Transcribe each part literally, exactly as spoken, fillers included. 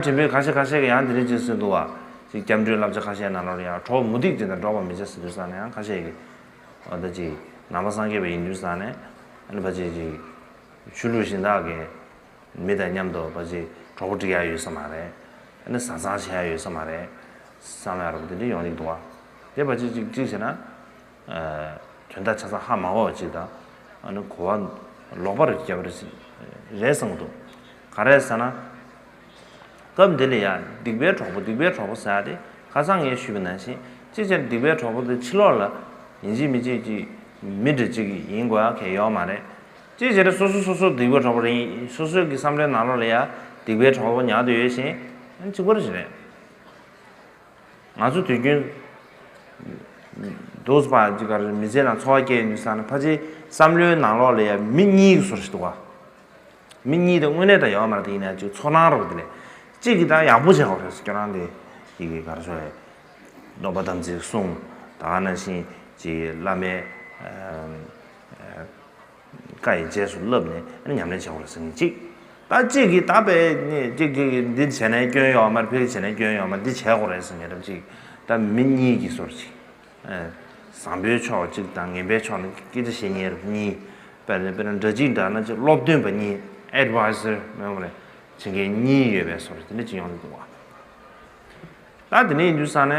དྲན་པའི་ཁ་ཤས་ཁ་ཤས་ཀྱིས་ཡང་འདི་འདྲ་ཅིག་ཟེར་འདུག་བ། ཅིག་སྐྱབས་འགྲོའི་བསླབ་བྱ་ཁ་ཤས་ནང་ལོགས་ལ་ཡང་གྲོགས་མུ་སྟེགས་ཅན་དང་འགྲོགས་པར་མི་བྱ་ཟེར་དུས་ཙང་ནས་ཡང་ཁ་ཤས་ཀྱིས་འོ་ད་ཅིག་ནང་པ་སངས་རྒྱས་པ་ཡིན་དུས་ཙང་ནས་ཨ་ནི་ཕལ་ཆེར་ཅིག་ཆོས་ལུགས་གཞན་དག་གི་མི་དང་མཉམ་དུ་ཕལ་ཆེར་གྲོགས་པོ་སྒྲིག་ཡ་ཡོད་ས་མ་རེད། ཨ་ནི་བཟའ་ཚང་བྱེད་ཡ་ཡོད་ས་མ་རེད་བསམ་ཡ་རུ་དེ་འདྲ་ཡོང་གི་འདུག་བ། དེ་ཕལ་ཆེར་ཅིག་ཅིག་བྱས་ན། དོན་དག་ཆ་ཚང་ཧ་མ་གོ་བ་ཅིག་དང་། ཨ་ནི་གོ་བ་ལོག་པར་རྒྱབ་པ་རེད་བསམ་གྱི་འདུག་ག་རེ་ཟེར་ན། སྐབས་འདི་ལ་ཡང་སྡིག་པའི་གྲོགས་པོ་སྡིག་པའི་གྲོགས་པོ་ཟེར་ཡ་དེ་ཁ་སང་ངས་ཞུས་པ་ནང་བཞིན་གཅིག་བྱས་ན་སྡིག་པའི་གྲོགས་པོ་དེ་ཕྱི་ལོགས་ལ་ཡིན་གཅིག་མིན་གཅིག་ཅིག་མི་འདྲ་གཅིག་ཡིན་དགོས་ཡ་གང་ཡོད་མ་རེད། གཅིག་བྱས་ན་སོ་སོ་སོ་སོ་སྡིག་པའི་གྲོགས་པོ་རེད། སོ་སོའི་གི་བསམ་བློའི་ནང་ལོགས་ལ་ཡང་སྡིག་པའི་གྲོགས་པོ་ཉར་དུ་ཡོད་བཞིན་གཅིག་པ་རེད། ང་ཚོ་དུས་རྒྱུན་དུས་པ་ཅིག་ག་རེ་མི་ཚེ་ནང་འཚོ་བ་སྐྱེལ་ནུས་ས་ནི་ཕལ་ཆེར་བསམ་བློའི་ནང་ལོགས་ལ་ཡང་མི་གཉིས་ཀྱི་བཟོ་ཞིག་འདུག་བ། མི་གཉིས་དེ་དངོས་གནས་དང་ཡོད་མ་རེད་དེ་ཡིན་ན་ཅིག་ཚོར་སྣང་རོགས་དེ་ལས་གཅིག་གིས་ད་ཡག་པོ་བྱས་ཡོད་རེད་ཁྱོད་རང་དེ་ཡི་གེ་ག་རེ་ཟེར་རེད། སྡོམ་པ་དམ་ཚིག་བསྲུང་ད་ག་ནང་བཞིན་ཅིག་བླ་མའི་བཀའ་ཡི་རྗེས་སུ་བསླབས་ནས་ཉམས་ལེན་བྱེད་དགོས་རེད་ཟེར་མཁན་གཅིག་ད་གཅིག་གིས་ད་པས་ནས་གཅིག་གིས་འདི་བྱས་ན་སྐྱོན་ཡོད་མ་རེད་ཕ་གི་བྱས་ན་སྐྱོན་ཡོད་མ་རེད་འདི་བྱེད་དགོས་རེད་ཟེར་མཁན་རབ་གཅིག་ད་མི་གཉིས་ཀྱི་སོར་གཅིག་བཟང་པོའི་ཕྱོགས་གཅིག་དང་ངན་པའི་ཕྱོགས་ནས་སྐད་ཆ་བཤད་མཁན་རབ་གཉིས། དཔེར་ན་དཔེར་ན་འདྲ་གཅིག་འདྲ་ན་གཅིག་སློབ་སྟོན་པ་གཉིས་ཨེ་ཌི་ཝའི་ཟར་མེད་མ་རེད་བྱེད་མཁན་གཉིས་ཡོད་པའི་སོར་དེ་འདྲ་གཅིག་ཡོང་གི་འདུག་བ། ད་དེ་ནས་ཡིན་དུས་ས་ནས་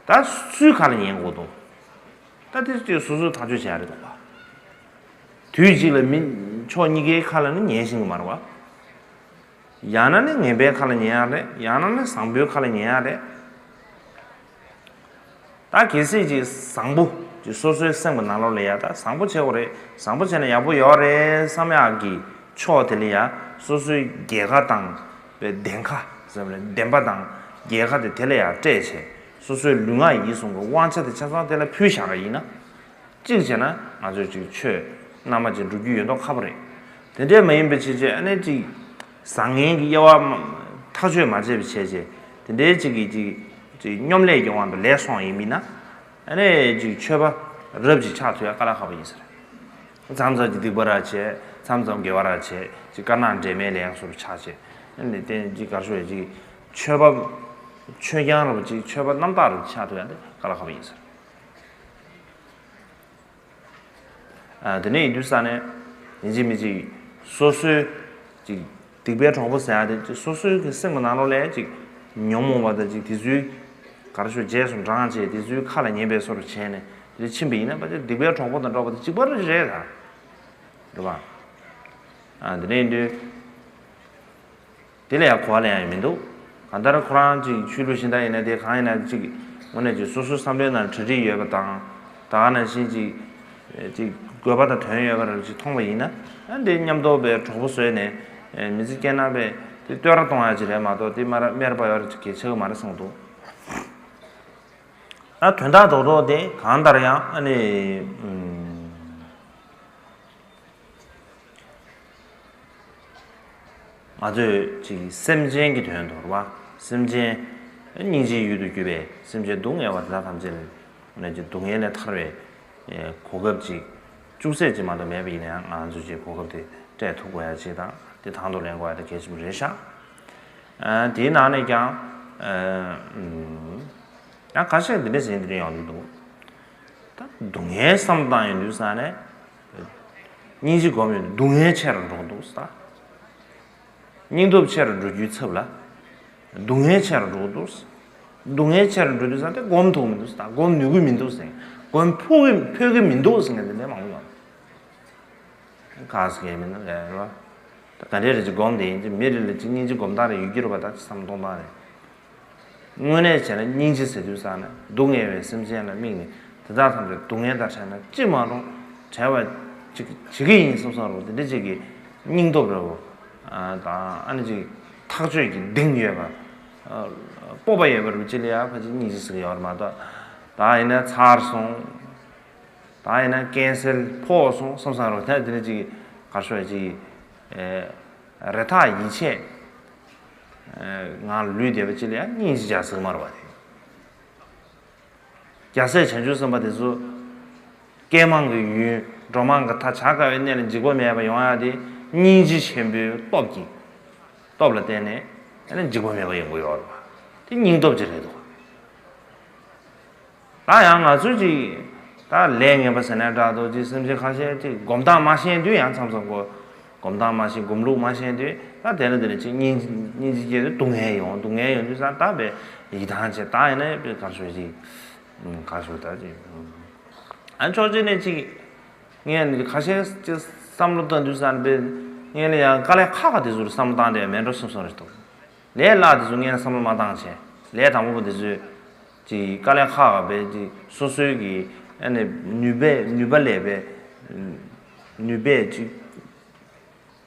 ད་སུའི་ཁ་ལ་ཉན་དགོས་འདུག་ད་དེ་ཚོས་སོ་སོས་ཐག་གཅོད་བྱས་རེད་འདུག་བ། དུས་གཅིག་ལ་མི་ཕྱོགས་གཉིས་ཀའི་ཁ་ལ་ནི་ཉན་ཤེས་ཀྱི་མ་རེད་བ། ཡང་ན་ནི་ངན་པའི་ཁ་ལ་ཉན་ཡག་རེད་ཡང་ན་ནི་བཟང་པོའི་ཁ་ལ་ཉན་ཡག་རེད། ད་གལ་སྲིད་ཅིག་བཟང་པོ་ཅིག་སོ་སོའི་སེམས་ཀྱི་ནང་ལོགས་ལ་ཡ་ད་བཟང་པོ་བྱེད་དགོས་རེད་བཟང་པོ་བྱས་ན་ཡག་པོ་ཡོད་རེད་བསམ་ཡག་གི་ཕྱོགས་དེ་ལ་ཡ་སོ་སོའི་རྒྱལ་ཁ་དང་པའི་བདེན་ཁ་ཟེར་བ་ལ་བདེན་པ་དང་རྒྱལ་ཁ་དེ་དེ་ལ་ཡ་སྤྲད་བྱས་སོ་སོའི་ལུས་ངག་ཡིད་གསུམ་གྱི་དབང་ཆ་དེ་ཆ་ཚང་དེ་ལ་ཕུལ་བཞག་པ་ཡིན་ན། གཅིག་བྱས་ན་ང་ཚོས་ཅིག་ཆོས་རྣམ་པ་ཅིག་འགྲོ་རྒྱུ་ཡོད་མདོག་ཁ་པོ་རེད། དེ་འདྲས་མ་ཡིན་པའི་ཕྱིར་ཆོས་ཨ་ནེ་ཅིག་བཟང་ངན་གྱི་དབྱེ་བ་མ་ཐག་གཅོད་མ་བྱས་པའི་ཕྱིར་ཆོས་དེ་འདྲའི་ཅིག་གིས་ཅིག་ཅིག་སྙོམ་ལས་ཀྱི་དབང་དུ་ལས་སོང་ཡིན་མིན་ན་ཨ་ནེ་ཅིག་ཆོས་པ་རབ་ཅིག་ཆགས་ཐུབ་ཡ་དཀའ་ལས་ཁག་པོ་ཡིན་ས་རེད། མཚམས་མཚམས་ཀྱི་སྡིག་པ་ར་བྱས་མཚམས་མཚམས་དགེ་བ་ར་བྱས་ཅིག་དཀར་ནག་འདྲེས་མའི་ལས་སོར་ཆགས་བྱས་ཨ་ནེ་བསྟན་ཅིག་གར་ཤོར་ཡ་ཅིག་ཆོས་པ་ཆོས་རྐྱང་རབ་ཅིག་ཆོས་པ་རྣམ་དག་རབ་ཆགས་ཐུབ་ཡ་དེ་དཀའ་ལས་ཁག་པོ་ཡིན་ས་རེད། ཨ། དེ་ནས་ཡིན་དུས་ས་ནས་ཡིན་གཅིག་མིན་གཅིག་སོ་སོའི་ཅིག་སྡིག་པའི་གྲོགས་པོ་ཟེར་ཡ་དེ་ཅིག་སོ་སོའི་གི་སེམས་ཀྱི་ནང་ལོགས་ལ་ཅིག་ཉོན་མོངས་པ་དང་ཅིག་དེ་ཚོའི་གར་ཤོར་རྗེས་སུ་འབྲང་བྱས་དེ་ཚོའི་ཁ་ལ་ཉན་པའི་བཟོ་འདྲ་བྱས་ནས་དེ་ཕྱིན་པ་ཡིན་ན་ཕལ་ཆེར་སྡིག་པའི་གྲོགས་པོ་དང་འགྲོགས་པ་དེ་གཅིག་པ་རེད་ད། རེད་པ། ཨ། དེ་ནས་ཡིན་དུས། དེ་ལ་ཡང་གོ་བ་ལེན་ཡང་མི་འདུག་གང་ལྟར་ཁོ་རང་ཅིག་ཆོས་ལུགས་གཞན་དག་ཡིན་ན་དེ་གང་ཡིན་ན་ཅིག་དངོས་གནས་ཅིག་སོ་སོའི་བསམ་བློའི་ནང་གྲ་སྒྲིག་ཡོད་པ་དང་ད་ག་ནང་བཞིན་ཅིག་ཅིག་དགོས་པ་དང་དོན་ཡོད་པ་རེད་ཅིག་མཐོང་བ་ཡིན་ན་ཨ་འདི་མཉམ་དུ་པའི་གྲོགས་པོ་བཟོས་ནས་མི་ཚེ་སྐྱེལ་ན་པའི་དེ་བསྟོད་ར་གཏོང་ཡ་ཅིག་རེད་མ་གཏོགས་དེ་མར་སྨད་ར་ཕབ་ཡ་ར་ཅིག་གལ་ཆེ་གི་མ་རེད་བསམ་གི་འདུག་ཨ་དོན་དག་རྡོག་རྡོག་དེ་གང་ལྟར་ཡང་ཨ་ནི་ཨུམ། ང་ཚོས་ཅིག་སེམས་ཅན་གྱི་དོན་དུ་རེད་བ། སེམས་ཅན་སྙིང་རྗེའི་ཡུལ་དུ་གྱུར་པའི་སེམས་ཅན་སྡུག་བསྔལ་བ་དེ་དག་ཐམས་ཅད་ལ་ནས་ཀྱི་སྡུག་བསྔལ་ལས་ཐར་བའི་གོ་སྐབས་ཅིག་ཅུང་ཟད་ཅིག་མ་གཏོགས་མེད་པ་ཡིན་ན་ཡང་ང་ཚོས་ཅིག་གོ་སྐབས་དེ་སྤྲད་ཐུབ་དགོས་ཡ་ཅིག་དང་དེ་དང་དུ་ལེན་དགོས་ཡ་དེ་གལ་ཆེན་པོ་རེད་ཤག་ཨ། དེའི་ནང་ནས་ཀྱང་ཨ། ཨུམ། ཡང་ཁ་ཤས་འདི་འདྲ་ཟེར་འདི་འདྲ་ཡོང་གི་འདུག་ད་སྡུག་བསྔལ་བསམ་བཏང་ཡོང་དུས་ས་ནས། སྙིང་རྗེ་སྒོམ་ཡོང་དུས་སྡུག་བསྔལ་ཆེ་རུ་འགྲོ་གི་འདུག་ཟེར། སྙིང་སྟོབས་ཆེ་རུ་འགྲོ་རྒྱུའི་ཚབ་ལ། སྡུག་བསྔལ་ཆེ་རུ་འགྲོ་གི་འདུག་སྡུག་བསྔལ་ཆེ་རུ་འགྲོ་དུས་ས་དེ་སྒོམ་ཐུབ་མི་འདུག་ཟེར། སྒོམ་ནུས་ཀྱི་མི་འདུག་ཟེར། སྒོམ་ཕོད་ཀྱི་ཕོད་ཀྱི་མི་འདུག་ཟེར་མཁན་དེ་འདྲ་མང་པོ་ཡོང་། ག་ཟེར་མཁན་མིན་ན་རེད་བ། ད་ག་འདྲས་རེད་ཅིག་སྒོམ་དེ་ཡིན་ཅིག་མི་རེ་ལ་ཅིག་སྙིང་རྗེ་སྒོམ་སྟངས་རེ་ཡོད་ཀྱི་རེད་བ། ད་ཅིག་བསམ་གཏོང་སྟངས་རེད། དངོས་གནས་བྱས་ན་སྙིང་རྗེ་ཟེར་དུས་ཙང་ནས་སྡུག་བསྔལ་བའི་སེམས་ཅན་ལ་དམིགས་ནས་དེ་དག་ཐམས་ཅད་སྡུག་བསྔལ་དང་བྲལ་ན་ཅི་མ་རུང་བྲལ་བ་ཅིག་བྱེད་ཀྱི་ཡིན་བསམ་བསམ་རུང་དེ་འདྲ་ཅིག་གི་སྙིང་སྟོབས་རེ་བོ་དང་ཨ་ནི་ཅིག་ཐག་གཅོད་ཀྱི་གདེང་ཡོད་པ། སྤོབས་པ་ཡོད་པ་རུ་ཅི་ལ་ཡ་ཕལ་ཆེར་སྙིང་རྗེ་ཟེར་གྱི་ཡོད་རེད་མ་གཏོགས། ད་ཡིན་ན་ཚར་སོང་། ད་ཡིན་ན་ཀན་སེལ་ཕོག་སོང་བསམ་བསམ་རུང་ད་དེ་འདྲ་ཅིག་གར་ཤོར་ཅིག་རེ་ཐག་ཡིད་ཆད། ངང་ལུས་བསྡད་པ་ཅིག་ལ་ཡང་སྙིང་རྗེ་རྒྱག་ཟེར་གི་མ་རེད་བ་དེ། རྒྱལ་སྲས་བྱང་ཆུབ་སེམས་དཔའ་དེ་ཚོ་བསྐལ་མང་གི་ཡུན་འགྲོ་མང་གི་མཐའ་བྱ་དཀའ་བའི་གནས་ལ་འཇིགས་པ་མེད་པ་ཡོང་ཡ་དེ་སྙིང་རྗེ་ཆེན་པོའི་སྟོབས་ཀྱིས་སྟོབས་ལ་བརྟེན་ནས་ ཨ་ནི་འཇིགས་པ་མེད་པ་ཡོང་གི་ཡོད་རེད་པ། དེ་སྙིང་སྟོབས་ཅིག་རེད་འདུག་ད་ཡང་ང་ཚོས་ཅིག་ད་ལས་ངན་པ་ཟེར་ན་འདྲ་འདུག་ཅིག་སེམས་ཅན་ཁ་ཤས་ཅིག་སྒོམ་སྟངས་མ་ཤེས་དུས། ཡང་མཚམས་མཚམས་ཁོ་སྒོམ་སྟངས་མ་ཤེས། སྒོམ་ལུགས་མ་ཤེས་དུས། ད་དེ་ནས་དེ་ནས་ཅིག་སྙིང་སྙིང་རྗེ་སྐྱེས་དུས་སྡུག་བསྔལ་ཡོང་། སྡུག་བསྔལ་ཡོང་དུས་ཙང་ད་དཔེ་ཡིད་ཐང་ཆད། ད་ཡིན་ན་དཔེ་གར་ཞོར་ཅིག་གར་ཞོར་ད་ཅིག་ཨ་ཕྱོགས་གཅིག་ནས་ཅིག་ངས་ནི་ཁ་ཤས་ཅིག་བསམ་བློ་བཏང་དུས་ཙང་དཔེ་ངས་ནི་ཡང་དཀའ་ལས་ཁག་ཁག་དེ་ཚོར་བསམ་བློ་བཏང་དེ་མེད་འགྲོ་སེམས་སོང་རེད་འདུག་ལས་སླ་དེ་ཚོ་ངས་བསམ་བློ་མ་བཏང་བྱས། ལས་དང་པོ་པ་དེ་ཚོས་ཀྱི་དཀའ་ལས་ཁག་ཁག་པས་ཀྱི་སོ་སོའི་གི་ཨ་ནི་ནུས་པས་ནུས་པ་ལས་པས་ནུས་པས་ཀྱི་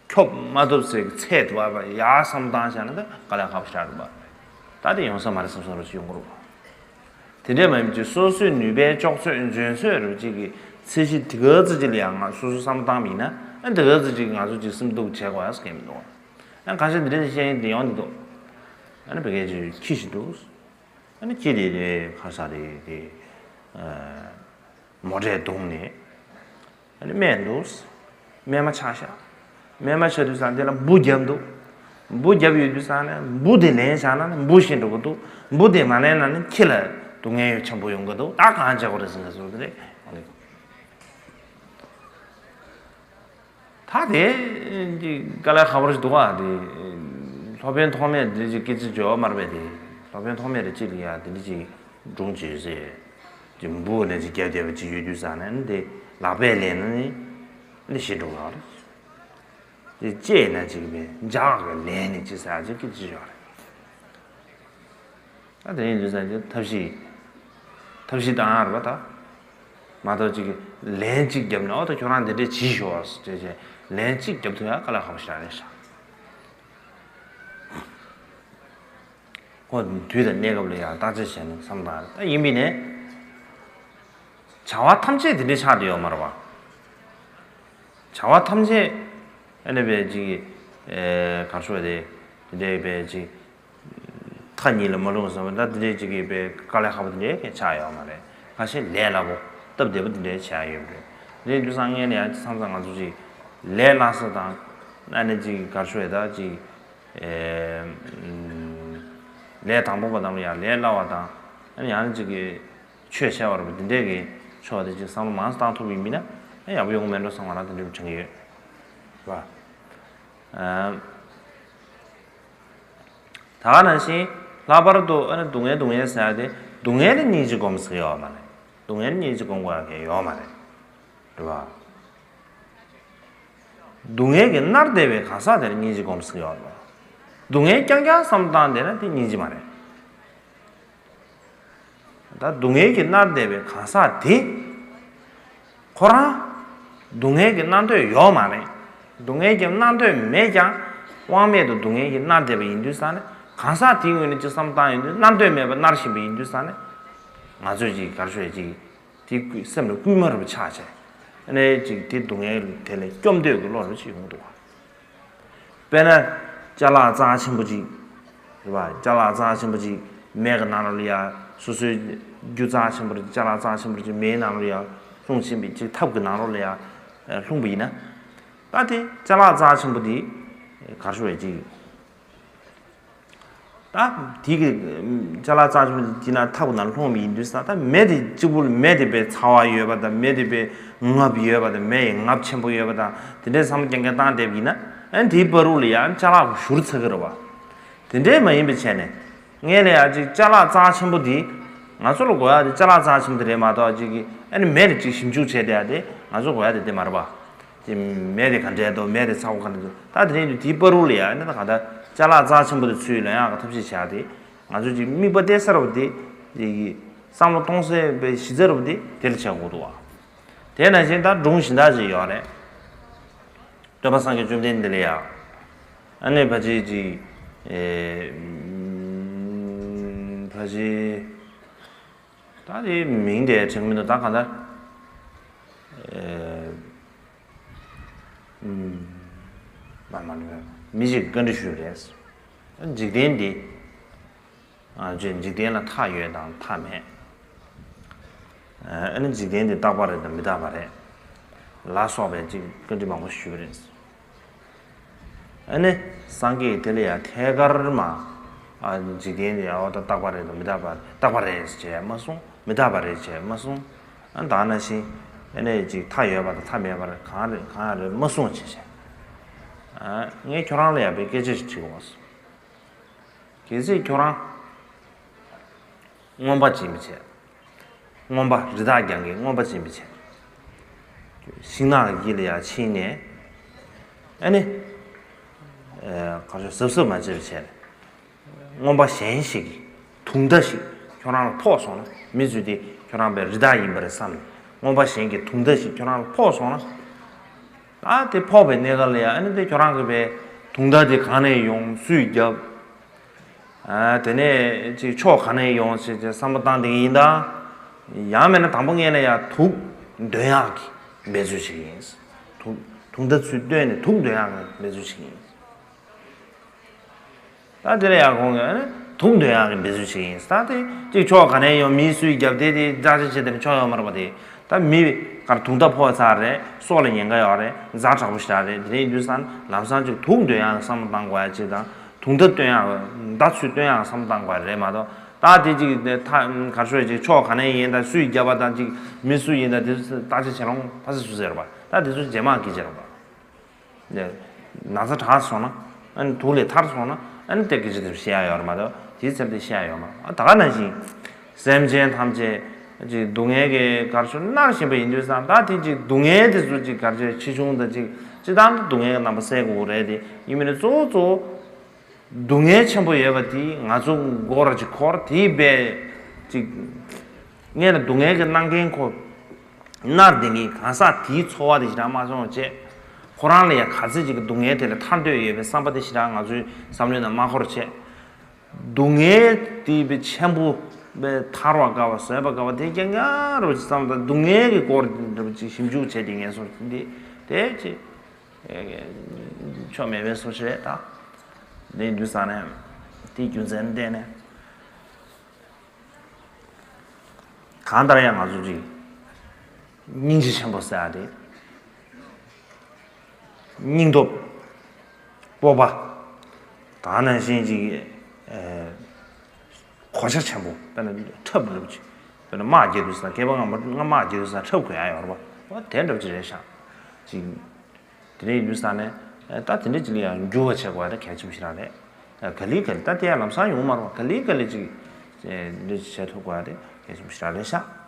ཁྱོབ་མ་ཐུབ་ཟེར་གི་ཚད་དུ་བབ་པ་ཡག་བསམ་བཏང་བྱས་ན་ད་དཀའ་ལས་ཁག་པོ་ཞིག་རེད་པ། ད་དེ་ཡོང་ས་མ་རེད་བསམ་བསམ་རོ་ཞིག་ཡོང་གི་རེད་པ། དེ་འདྲས་མ་ཡིན་ཀྱི་སོ་སོའི་ནུས་པའི་ལྕོགས་ཚོད་འཇོན་ཚོད་རུ་ཅིག་གི་ཚད་གཞི་དེ་ག་ཙི་ཅིག་ལ་ཡང་ང་སོ་སོ་བསམ་བློ་བཏང་བ་ཡིན་ན། ཨ་དེ་ག་ཙི་ཅིག་ང་ཚོ་ཅིག་སེམས་སྡུག་བྱེད་དགོས་ཡ་སྐད་མི་འདུག་ཨ་ཁ་ཤས་འདི་འདྲའི་བཤད་ཡིན་འདི་ཡོང་འདི་འདུག་ཨ་ནི་བོད་སྐད་ཅིག་ཁྱི་ཞིག་འདུག་ཨ་ནི་ཁྱི་དེ་དེ་ཁ་ས་དེ་དེ་མོ་ཊས་བརྡུངས་ནས་ཨ་ནི་རྨས་འདུག་རྨས་མ་ཆགས་ཤག་རྨས་མ་ཆགས་དུས་ཙང་དེ་ལ་འབུ་བརྒྱབ་འདུག་འབུ་བརྒྱབ་ཡོད་དུས་ཙང་ནས་འབུ་དེ་ལེན་བཞག་ན་ནི་འབུ་ཤི་འགྲོ་གི་འདུག་འབུ་དེ་མ་ལེན་ན་ནི་ཁྱི་ལ་སྡུག་བསྔལ་ཡོད་ཆེན་པོ་ཡོང་གི་འདུག་ད་གང་བྱེད་དགོས་རེད་ཟེར་ནས་ཟུར་དེ་རེད། ད་དེ་དཀའ་ལས་ཁག་པོ་ཞིག་འདུག་ག་དེ་སློབ་དཔོན་ཐོགས་མེད་འདི་ཅིག་སྐད་ཆ་བརྗོད་མ་རེད་པས། དེ་སློབ་དཔོན་ཐོགས་མེད་རེ་ཅིག་ལ་ཡ་དེ་འདྲ་ཅིག་སྒྲུང་བྱེད་ཟེར། ཅིག་འབུ་ནས་ཅིག་རྒྱབ་བསྡད་པ་ཅིག་ཡོད་དུས་ཙང་ནས་དེ་ལག་པས་ལེན་ན་ནི་འདི་ཤི་འགྲོ་གི་རེད། དེ་ལྕེ་ན་ཅིག་པས་འཇག་གི་ལེན་ནས་ཅིག་ཟེར་ཅིག་སྐད་ཆ་བརྗོད་རེད། ད་དེ་ཡིན་དུས་ཙང་ཅིག་ཐབས་ཤེས་ཐབས་ཤེས་བཏང་ཡ་རེད་པ། ད་མ་གཏོགས་ཅིག་ལན་གཅིག་བརྒྱབ་ནས་ཨོ་ད་ཁྱོད་རང་འདི་འདྲས་བྱིས་ཤོག་ཟེར་བྱས་ལན་གཅིག་བརྒྱབ་ཐུབ་ཡ་དཀའ་ལས་ཁག་པོ་ཞིག་རེད་ཤག་ཁོ་དུས་དང་གནས་སྐབས་ལ་ཡང་བརྟག་དཔྱད་བྱས་ནས་བསམ་བཏང་རེད། ད་ཡིན་པས་ནས་བྱ་བ་ཐམས་ཅད་དེ་འདྲས་ཆགས་བསྡད་ཡོད་མ་རེད་པ། བྱ་བ་ཐམས་ཅད་ཨ་ནི་པའི་ཅིག་ཨེ་གར་ཤོར་དེ་དེ་འདྲའི་པའི་ཅིག་མཐའ་གཉིས་ལ་མ་ལྷུང་བསམ་པ་ད་དེ་འདྲའི་ཅིག་གི་པའི་དཀའ་ལས་ཁག་པོ་དེ་འདྲའི་གས་ཆགས་ཡོད་མ་རེད། ཁ་ཤས་ལས་སླ་པོ་སྟབས་བདེ་པོ་དེ་འདྲའི་ཆགས་ཡོད་རེད། དེ་འདྲའི་དུས་སང་ངས་ལ་ཡང་མཚམས་མཚམས་ང་ཚོ་ཅིག་ལས་སླ་ས་དང་ཨ་ནི་ཅིག་གར་ཤོར་ད་ཅིག་ཨེ་ལས་དང་པོ་པ་དང་ཡང་ལས་སླ་བ་དང་ཨ་ནི་ཡང་ཅིག་གི་ཆོས་བྱ་བ་རེད་པ། འདི་འདྲས་ཀྱི་ཕྱོགས་དེ་ཅིག་བསམ་བློ་མང་ཙམ་བཏང་ཐུབ་ཡིན་མིན་ན་ཡག་པོ་ཡོང་གི་མེད་འགྲོ་བསམ་ང་རང་དེ་འདྲས་དྲན་གྱི་ཡོད་རེད་པ། ཨ་ད་ག་ནང་བཞིན་ལྷག་པར་དུ་ཨ་ནི་སྡུག་བསྔལ་སྡུག་བསྔལ་ཟེར་ཡ་དེ་སྡུག་བསྔལ་ལ་སྙིང་རྗེ་སྒོམ་ཟེར་ཡོད་མ་རེད། སྡུག་བསྔལ་ལ་སྙིང་རྗེ་སྒོམ་དགོས་ཡ་གང་ཡོད་མ་རེད། རེད་པ། སྡུག་བསྔལ་གྱིས་མནར་བསྡད་པའི་གང་ཟག་དེར་སྙིང་རྗེ་སྒོམ་ཟེར་ཡོད་རེད། སྡུག་བསྔལ་རྐྱང་རྐྱང་བསམ་བཏང་བསྡད་ན་དེ་སྙིང་རྗེ་མ་རེད། ད་སྡུག་བསྔལ་གྱིས་མནར་བསྡད་པའི་གང་ཟག་དེ་ཁོ་རང་སྡུག་བསྔལ་གྱིས་མནར་འདོད་ཡོད་མ་རེད། སྡུག་བསྔལ་གྱིས་མནར་འདོད་མེད་ཀྱང་དབང་མེད་དུ་སྡུག་བསྔལ་གྱིས་མནར་བསྡད་པ་ཡིན་དུས་ཙང་ནས་གང་ཟག་དེའི་ངོས་ནས་ཅིག་བསམ་བཏང་ཡོང་དུས་མནར་འདོད་མེད་པར་མནར་བཞིན་པ་ཡིན་དུས་ཙང་ནས་ང་ཚོས་ཅིག་གར་ཤོར་ཅིག་དེ་སེམས་ལ་སྐུལ་མ་རུ་ཆགས་བྱས། ཨ་ནི་ཅིག་དེ་སྡུག་བསྔལ་དེ་ལས་སྐྱོབ་འདོད་ཀྱི་བློ་རུ་ཅིག་ཡོང་འདུག་བ། དཔེར་ན། ཅ་ལག་རྩ་ཆེན་པོ་ཅིག་རེད་བ། ཅ་ལག་རྩ་ཆེན་པོ་ཅིག་མེ་གི་ནང་ལོགས་ལ་ཡ། སོ་སོའི་རྒྱུ་རྩ་ཆེན་པོ་ཅིག་ཅ་ལག་རྩ་ཆེན་པོ་ཅིག་མེའི་ནང་ལོགས་ལ་ཡ་ལྷུང་ཕྱིན་པའི་ཅིག་ཐབ་ཀྱི་ནང་ལོགས་ལ་ཡ་ལྷུང་པ་ཡིན་ན། ད་དེ་ཅ་ལག་རྩ་ཆེན་པོ་དེ་གར་ཤོར་བའི་ཅིག་ད་དེ་གི་ཅ་ལག་རྩ་ཆེན་པོ་དེ་ན་ཐབ་ནང་ལྷུང་བ་ཡིན་དུས་ཙང་ད་མེ་དེ་གཅིག་པུ་ལ་མེ་དེ་དཔེ་ཚ་བ་ཡོད་པ་དང་མེ་དེ་དཔེ་ངབ་ཡོད་པ་དང་མེ་ཡི་ངབ་ཆེན་པོ་ཡོད་པ་དང་དེ་འདྲའི་བསམ་བློ་རྐྱང་རྐྱང་བཏང་བསྡད་པ་ཡིན་ན་ཨ་ནི་དེའི་བར་དུ་ལ་ཡང་ཅ་ལག་གཞུར་ཚར་གི་རེད་བ། དེ་འདྲའི་མ་ཡིན་པའི་ཆ་ནས་ངས་ལ་ཡང་ཅིག་ཅ་ལག་རྩ་ཆེན་པོ་དེ་ང་ཚོ་ལ་དགོས་ཡ་དེ་ཅ་ལག་རྩ་ཆེན་པོ་དེ་རེད་མ་གཏོགས་ཅིག་གི་ཨ་ནི་མེ་ལ་ཅིག་ཞིབ་འཇུག་བྱས་བསྡད་ཡ་དེ་ང་ཚོ་དགོས་ཡ་དེ་དེ་མ་རེད་བ། དེ་མེ་དེ་ག་འདྲས་འདུག་མེ་དེ་ཚ་བོ་ག་འདྲས་འདུག་ད་དེ་རིང་དུ་དེའི་བར་དུ་ལ་ཡ་ནི་ད་ག་ད་ཅ་ལག་རྩ་ཆེན་པོ་དེ་ཚུར་ལེན་ཡག་གི་ཐབས་ཤེས་བྱ་དེ་ང་ཚོ་ཅིག་དམིགས་པ་གཏད་ས་རུ་དེ་དེ་གི་བསམ་བློ་གཏོང་སའི་གཞི་རྩ་རུ་དེ་དེ་ལ་བྱེད་དགོས་འདུག་བ། དེ་ནང་བཞིན་ད་སྒྲུང་གཞན་དག་ཅིག་ཡོད་རེད། སྟོན་པ་སངས་རྒྱས་བཅོམ་ལྡན་འདས་ལ་ཡ། ཨ་ནི་ཕ་ཅིག་ཅིག་ཨེ་ཕ་ཅིག་ད་དེ་མིང་དེ་དྲན་གི་མི་འདུག་ད་གང་ལྟར། ཨེ། མ་མ་ནི་མི་ཞིག་བཀའ་འདྲི་ཞུས་པ་རེད། འཇིག་རྟེན་འདི། ཨ་ཅེ་འཇིག་རྟེན་ལ་མཐའ་ཡོད་དང་མཐའ་མེད། ཨ་ནི་འཇིག་རྟེན་འདི་རྟག་པ་རེད་དང་མི་རྟག་པ་རེད། ལ་སོགས་པའི་ཅིག་བཀའ་འདྲི་མང་པོ་ཞུས་པ་རེད། ཨ་ནི་སངས་རྒྱས་དེ་ལ་ཡང་ཐད་ཀར་མ་ ཨ། འཇིག་རྟེན་འདི་ཨོ་ད་རྟག་པ་རེད་དང་མི་རྟག་པ་རྟག་པ་རེད་ཅེས་མ་གསུངས། མི་རྟག་པ་རེད་ཅེས་མ་གསུངས། ཨ། ད་ནང་བཞིན་ཨ་ནི་ཅིག་མཐའ་ཡོད་པ་དང་མཐའ་མེད་པ་རེད། གང་རེད་གང་རེད་མ་གསུངས་ཅེས་བྱས། ཨ། ངས་ཁྱོད་རང་ལ་ཡང་པའི་སྐད་ཆ་ཞིག་དྲི་དགོས་སོང་། གལ་སྲིད་ཁྱོད་རང་མངོན་པ་ཅིག་མི་བྱེད། མངོན་པ་རི་དྭགས་རྒྱང་གི་མངོན་པ་ཅིག་མི་བྱེད། ཤིང་ནགས་དཀྱིལ་ལ་ཡར་ཕྱིན་ནས་ཨ་ནི། ཨ། ག་ཚོད་གཟབ་གཟབ་མ་བྱས་པ་བྱས་ནས། མངོན་པ་གཞན་ཞིག་གི་དུང་བརྡ་ཞིག་ཁྱོད་རང་ལ་ཕོག་སོང་ན། མི་ཚོས་དེ་ཁྱོད་རང་པའི་རི་དྭགས་ཡིན་པ་རེད་བསམ་ནས་མངོན་པ་གཞན་གྱི་དུང་བརྡ་ཞིག་ཁྱོད་རང་ལ་ཕོག་སོང་ན། ཨ། དེ་ཕོག་པའི་གནས་སྐབས་ལ་ཡང་ཨ་ནི་དེ་ཁྱོད་རང་གི་པའི་དུང་བརྡ་དེ་གང་ནས་ཡོང་། སུས་བརྒྱབ། ཨ། དེ་ནས་ཅིག་ཕྱོགས་གང་ནས་ཡོང་ཞེས་བསམ་བློ་བཏང་བསྡད་ཀྱི་ཡིན་ད། ཡང་མིན་ན་དང་པོ་ངས་ན་ཡང་དུག་འདོན་ཡག་གི་འབད་རྩོལ་བྱེད་ཀྱི་ཡིན། དུག་དུང་བརྡ་ཚུར་བཏོན་ནས་དུག་འདོན་ཡག་གི་འབད་རྩོལ་བྱེད་ཀྱི་ཡིན། ད་དེ་ལ་ཡང་ཁོང་གིས་དུག་འདོན་ཡག་གི་འབད་རྩོལ་བྱེད་ཀྱི་ཡིན། ད་དེ་གཅིག་ཕྱོགས་ག་ནས་ཡོང་། མི་སུས་བརྒྱབ། དེ་དེ་བརྟག་དཔྱད་བྱེད་དེ་ནི་ཆོ་ཡོད་མ་རེད་པ། དེ་ད་མི་གར་དུང་བརྡ་ཕོག་ཚར་རེད། སྲོག་ལ་ཉེན་ཁ་ཡོད་རེད། ཛ་དྲག་པོ་ཞིག་རེད། དེ་ཡིན་དུས་ཙང་ལམ་སང་གཅིག་དུག་འདོན་ཡག་བསམ་བློ་བཏང་དགོས་ཡ་གཅིག་དང་། དུང་བརྡ་སྟོན་ཡག་བརྡ་ཚུར་སྟོན་ཡག་བསམ་བློ་བཏང་དགོས་ཡ་རེད་མ་གཏོགས། ད་དེ་གཅིག་ད་གར་ཤོར་གཅིག་ཕྱོགས་ག་ནས་ཡིན། ད་སུས་བརྒྱབ་པ་དང་གཅིག་མི་སུ་ཡིན། ད་དེ་ཚོ་བརྟག་དཔྱད་བྱེད་རོགས། ཕ་སི་སུ་ཟེར་བ། ད་དེ་ཚོ་རྗེས་མ་གི་བྱེད་རོགས་པ། ན་ཚ་དྲག་སོང་ན། ཨ་ནི་དུག་ལས་ཐར་སོང་ན། ཨ་ནི་དེ་སྐད་ཆ་དེ་བཤད་ཡ་ཡོད་མ་གཏོགས་དེའི་ཚབ་དེ་བཤད་ཡ་ཡོད་མ། ཨ། ད་ག་ནང་བཞིན་སེམས་ཅན་ཐམས་ཅད་ཅིག་སྡུག་བསྔལ་གྱི་གར་ཤོར་མནར་བཞིན་པ་ཡིན་དུས་ཙང་། ད་དེ་ཅིག་སྡུག་བསྔལ་དེ་ཚོ་ཅིག་གར་ཤོར་ཆེ་ཆུང་དང་ཅིག་སྤྱིར་བཏང་དུ་སྡུག་བསྔལ་གྱི་རྣམ་པ་སེལ་དགོས་རེད། དེ་ཡིན་མིན་ནི་གཙོ་བོ་གཙོ་བོ། སྡུག་བསྔལ་ཆེན་པོ་ཡོད་པ་དེ་ང་ཚོ་མགོ་ར་ཅིག་འཁོར། དེའི་སྦས་ཅིག་སྔས་ལ་སྡུག་བསྔལ་གྱི་མནར་མཁན་ཁོ་མནར་བསྡད་མཁན་གང་ཟག་དེའི་ཚོར་བ་དེ་ཞེ་དྲག་མ་སོང་བྱས། ཁོ་རང་ལ་ཡང་ག་ཚོད་ཅིག་གི་སྡུག་བསྔལ་དེ་ལས་ཐར་འདོད་ཡོད་པའི་བསམ་པ་དེ་ཞེ་དྲག་ང་ཚོའི་བསམ་བློའི་ནང་མ་འཁོར་བྱས། སྡུག་བསྔལ་དེ་བས་ཆེན་པོ་བས་ཐར་བ་དཀའ་བ་བཟོད་པ་དཀའ་བ་དེ་རྐྱང་རྐྱང་རུ་ཅིག་བསམ་དང་། སྡུག་བསྔལ་གྱི་སྐོར་འདྲ་པོ་ཅིག་ཞིབ་འཇུག་བྱས་ཏེ་ངས་སོང་འདི་དེ་ཅིག་ཆོ་མེད་པའི་བཟོ་ཞིག་རེད་ད། དེ་དུས་ཙང་ནས་དེའི་རྒྱུ་མཚན་བརྟེན་ནས། གང་ལྟར་ཡང་ང་ཚོ་ཅིག་སྙིང་རྗེ་ཆེན་པོ་ཟེར་ཡ་དེ། སྙིང་སྟོབས། སྤོབས་པ། ད་ནང་བཞིན་ཅིག་ཨེ། གོ་ཆ་ཆེན་པོ། དཔེར་ན་འཁྲབ་འདྲ་པོ་ཅིག་དཔེར་ན་དམག་རྒྱག་དུས་ཙང་། སྐྱེས་པ་སྔ་མ་སྔ་དམག་རྒྱག་དུས་ཙང་འཁྲབ་དགོས་ཡ་ཡོད་རེད་པ། འོ་དེ་འདྲ་པོ་ཅིག་རེད་ཤག་ཅིག་དེ་འདྲ་ཡིན་དུས་ཙང་ནས། ཨ། ད་དེ་འདྲ་ཅིག་ལ་ཡང་འགྱུར་བ་བྱེད་དགོས་ཡ་དེ་གལ་ཆེན་པོ་ཞིག་རང་རེད། ཨ། ག་ལེ་ག་ལེ་ད་དེ་ཡང་ལམ་སང་ཡོང་མ་རེད་པ། ག་ལེ་ག་ལེ་ཅིག་ཨེ། འདི་བྱེད་ཐུབ་དགོས་ཡ་དེ་གལ་ཆེན་པོ་ཞིག་རང་རེད་ཤག